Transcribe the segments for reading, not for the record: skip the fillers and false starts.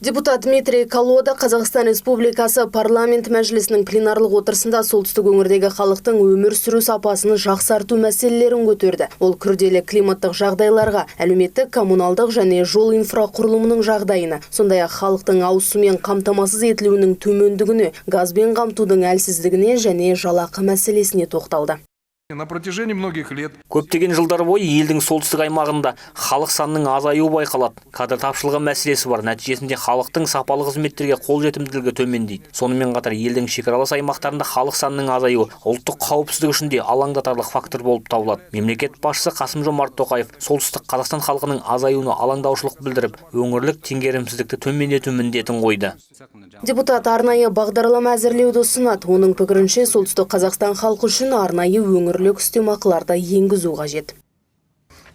Депутат Дмитрий Колода Қазақстан Республикасы Парламент Мәжілісінің пленарлық отырысында солтүстік өңірдегі халықтың өмір сүру сапасын жақсарту мәселелерін көтерді. Ол күрделі климаттық жағдайларға, әлеуметтік, коммуналдық және жол инфрақұрылымының жағдайына, сондай-ақ халықтың ауыз сумен қамтамасыз етілуінің төмендігіне, газбен қамтудың әлсіздігіне және жалақы мәселесіне тоқталды. На протяжении многих лет Көптеген жылдар бойы елдің солтүстік аймағында халық санының азаюы байқалады. Кадр тапшылығы мәселесі бар. Нәтижесінде халықтың сапалы қызметтерге қолжетімділігі төмендейді. Сонымен қатар елдің шекаралас аймақтарында халық санының азаюы ұлттық қауіпсіздік үшін де алаңдатарлық фактор болып табылады. Мемлекет басшысы Қасым Жомарт Тоқаев Солтүстік Қазақстан халқының азаюына алаңдаушылық білдіріп, өңірлік теңгерімсіздікті төмендету міндетін қойды. Депутат арнайы бағдарлама әзірлеуді ұсынады. Оның пікірінше, Солтүстік Қазақстан халқы үшін арнайы өңірлік үстемақыларды енгізу қажет.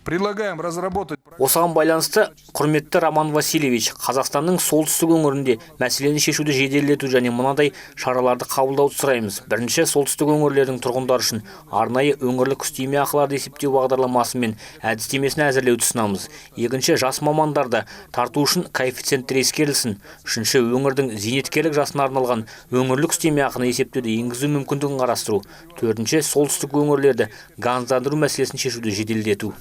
Предлагаем разработать Осыған байланысты, құрметті Роман Васильевич, Қазақстанның солтүстік өңірінде мәселені шешуді жеделдету және мынадай шараларды қабылдауды сұраймыз. Бірінші, солтүстік өңірлердің тұрғындары үшін арнайы өңірлік үстеме ақыларды есептеу бағдарламасы мен әдістемесін әзірлеуді ұсынамыз. Екінші, жас мамандарды тарту үшін коэффициенттер ескерілсін. Үшінші, өңірдің зейнеткерлік жасына арналған өңірлік үстеме ақыны есептеуді енгізу мүмкіндігін қарастыру. Төртінші, солтүстік өңірлерді газдандыру мәселесін шешуді жеделдету.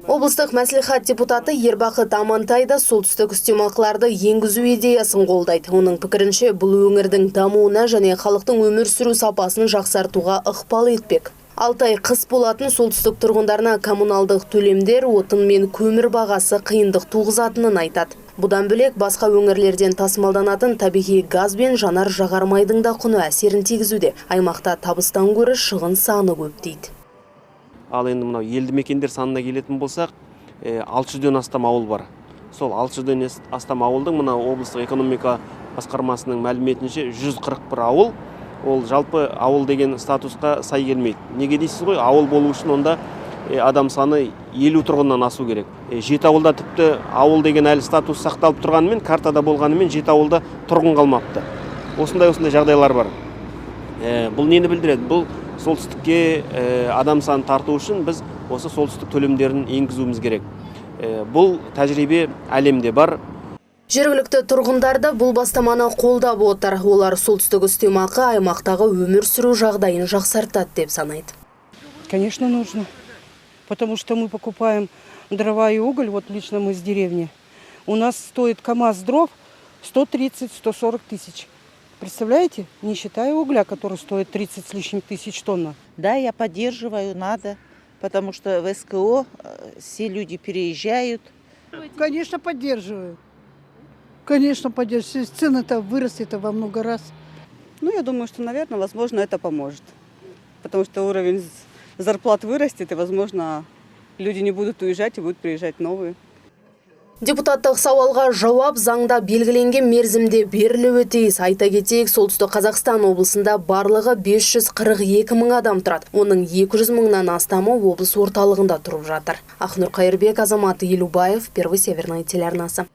Облыстық мәслихат депутаты Ербақыт Амантай да солтүстік үстемақыларды енгізу идеясын қолдайды. Оның пікірінше, бұл өңірдің дамуына және халықтың өмір сүру сапасын жақсартуға ықпал етпек. 6 ай қыс болатын солтүстік тұрғындарына коммуналдық төлемдер, отын мен көмір бағасы қиындық туғызатынын айтады. Бұдан бөлек, басқа өңірлерден тасымалданатын табиғи газ бен жанар жағармайдың да құны әсерін тигізуде. Аймақта табыстан гөрі шығын саны көп дейді. Ал енді мынау елді мекендер санына келетін болсақ, 600-ден астам ауыл бар. Сол 600-ден астам ауылдың, мына облыстық экономика басқармасының мәліметінше, 141 ауыл ол жалпы ауыл деген статусқа сай келмейді. Неге дейсіз ғой? Ауыл болу үшін онда адам саны 50 тұрғыннан асу керек. Жеті ауылда тіпті ауыл деген әлі статус сақталып тұрғанымен, картада болғанымен, жеті ауылда тұрғын қалмапты. Осындай осындай жағдайлар бар. Бұл нені білдіреді? Бұл солтүстікке адам санын тарту үшін біз осы солтүстік төлемдерін енгізуіміз керек. Бұл тәжірибе әлемде бар. Жергілікті тұрғындар да бұл бастаманы қолдап отыр. Олар солтүстік үстемақы аймақтағы өмір сүру жағдайын жақсартады деп санайды. Конечно, нужно. Потому что мы покупаем дрова и уголь, вот лично мы с деревни. У нас стоит КАМАЗ дров 130-140 тысяч. Представляете? Не считая угля, который стоит 30 с лишним тысяч тонн. Да, я поддерживаю, надо, потому что в СКО все люди переезжают. Конечно, поддерживаю. Конечно, поддерживаю. Цены-то выросли это во много раз. Ну, я думаю, что, наверное, возможно, это поможет. Потому что уровень зарплат вырастет, и, возможно, люди не будут уезжать и будут приезжать новые. Депутаттық сауалға жауап заңда белгіленген мерзімде берілуі тиіс. Айта кетейік, Солтүстік Қазақстан облысында барлығы 542 мың адам тұрады. Оның 200 мыңнан астамы облыс орталығында тұрып жатыр. Ақнұр Қайырбек, Азамат Елубаев, Первый Северный телеарнасы.